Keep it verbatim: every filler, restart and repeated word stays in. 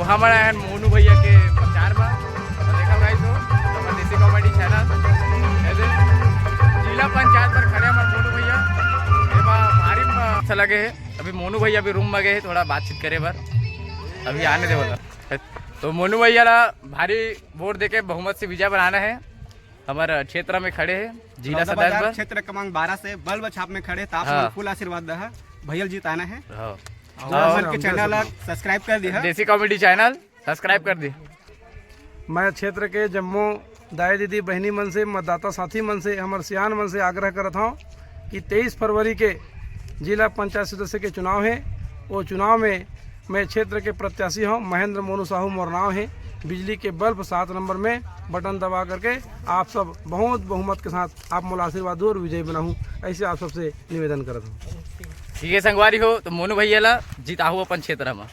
हमन आए हन मोनू भैया के प्रचार में। तो देखो guys हो, हमर देसी comedy channel, ऐसे जिला पंचायत पर खड़े हमर मोनू भैया। एमा भारी म-, अच्छा लगे हे। अभी मोनू भैया भी रूम में गए हे थोड़ा बातचीत करे बर, अभी आने दे बोला। तो मोनू भैया ला भारी वोट देके बहुमत से विजय बनाना है हमर क्षेत्र में खड़े हे जिला सदर पर। क्षेत्र क्रमांक बारह से बल्ब छाप में खड़े, तो आप हाँ। फुल आशीर्वाद दहा, भैया जीताना है। हाँ। और हमन के चैनल ला सब्सक्राइब कर दिहा। देसी comedy channel सब्सक्राइब कर दी। मैं क्षेत्र के जम्मो दाई दीदी बहिनी मन से, मतदाता साथी मन से, हमर सियान मन से आग्रह करत हौं कि तेईस फरवरी के जिला पंचायत सदस्य के चुनाव हे। वो चुनाव में मैं क्षेत्र के प्रत्याशी हौं, महेंद्र मोनू साहू मोर नाव हे। बिजली के बल्ब सात नंबर में बटन दबा करके आप सब बहुत बहुमत के साथ आप मोला आशीर्वाद दो और विजयी बनाहू, ऐसे आप सबसे निवेदन करत हौं। ठीक है संगवारी हो, तो मोनू भैया ला जिताहू अपन क्षेत्र में।